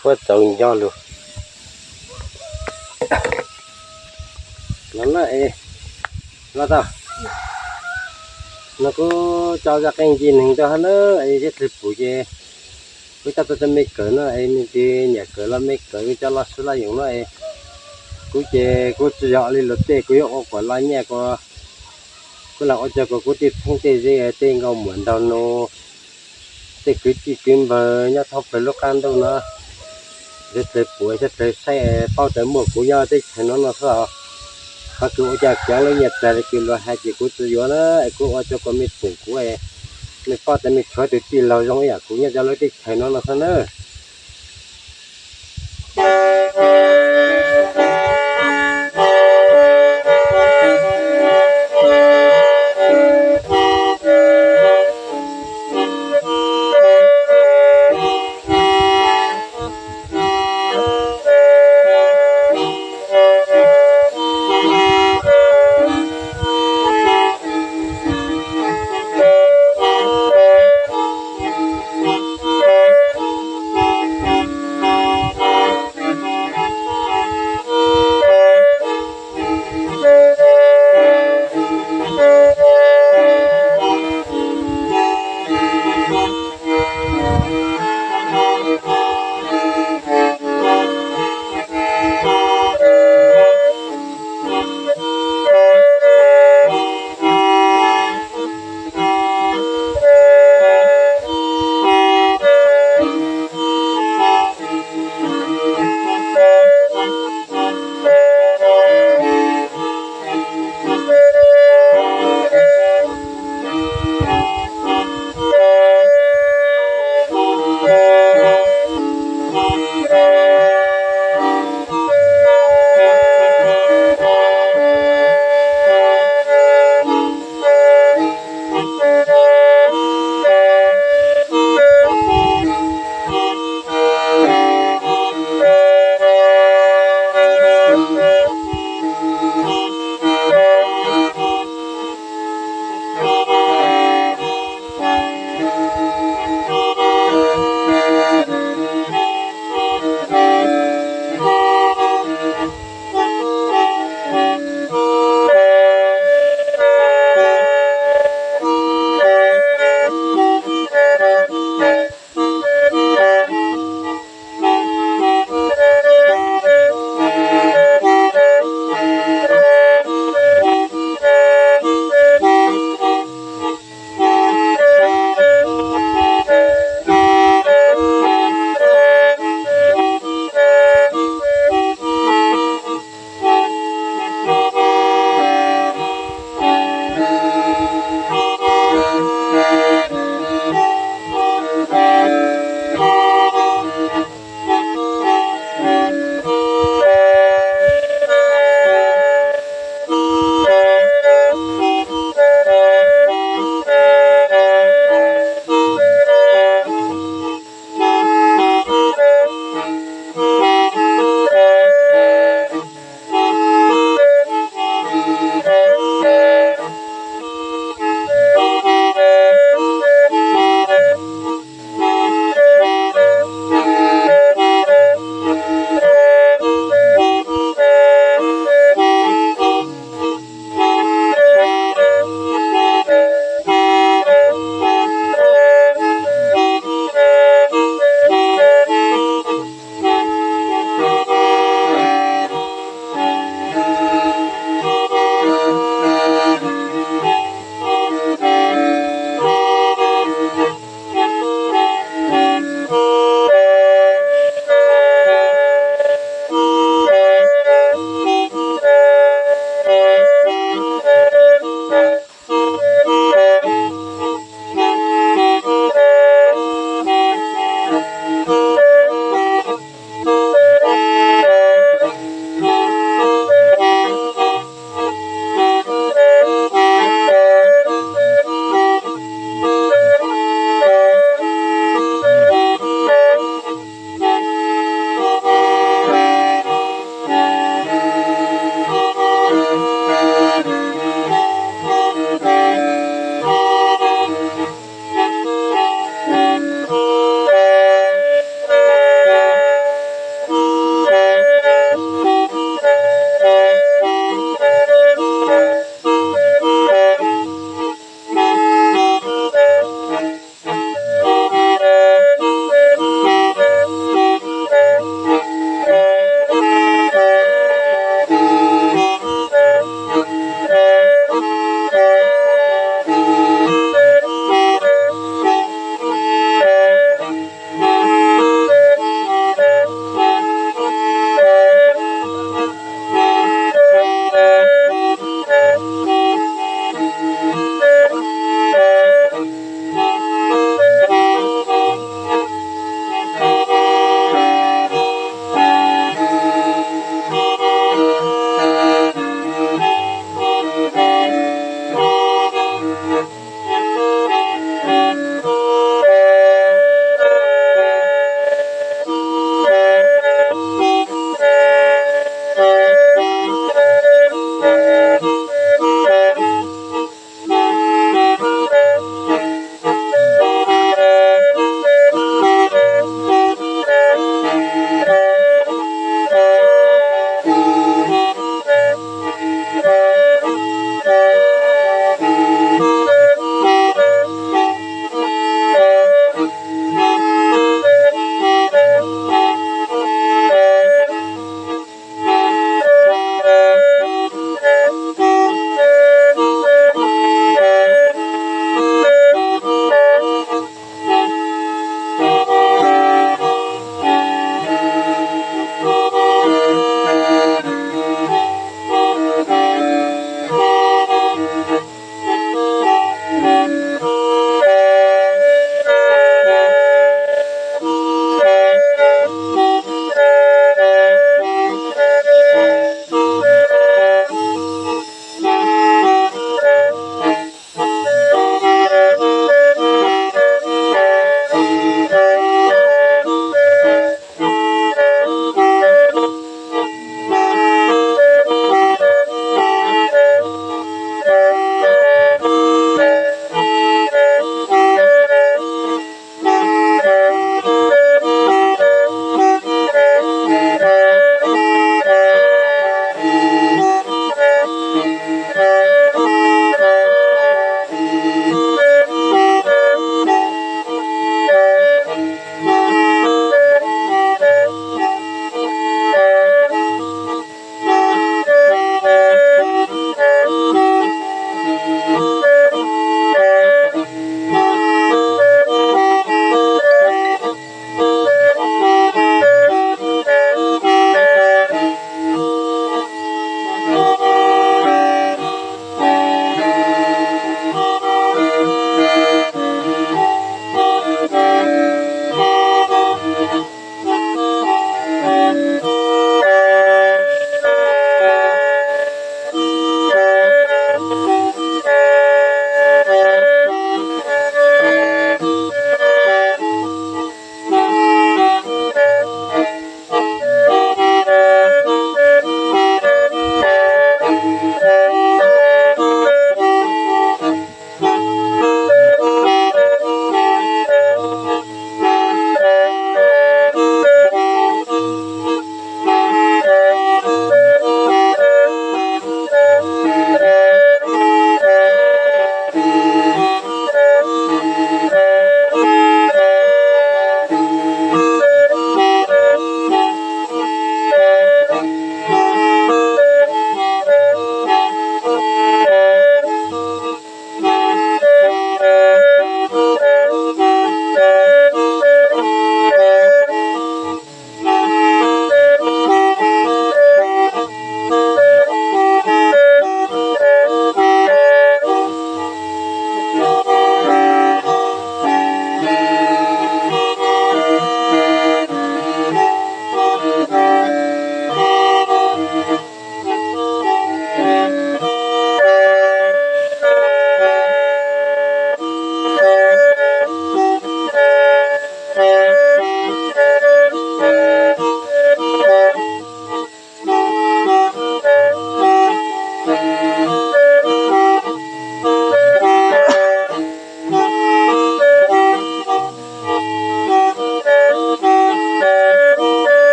Huab txaus nco lus no na es, los tau no kuv tso zaj qeej nce neeg rau hab na, es thiaj li pum ces kuv coj tau cov me kawm no es me ntsis niam kawm los me kawm coj los xwb los yoos no es, kuv ces kuv tsis yog li luag tej, kuv yuav ua kom los nyiaj kuv, kuv los ua rau kom kuv tej phooj tej ywg tej nkauj muam nraug nus, tej kwv tij kwv npawg nyob thoob plaws lub qab ntuj no, thiaj li pum thiaj li saib paub tias muaj kuv nyob teb chaws no no xwb os. Qhov kws ua cas kev lub nyiaj txag li kws luag hais ces kuv tsis yuav na, es kuv ua rau kom mej pum kuv, mej paub tias mej tshuav tus tij laug zoo ib yam kuv nyob rau lub teb chaws no no xwb na.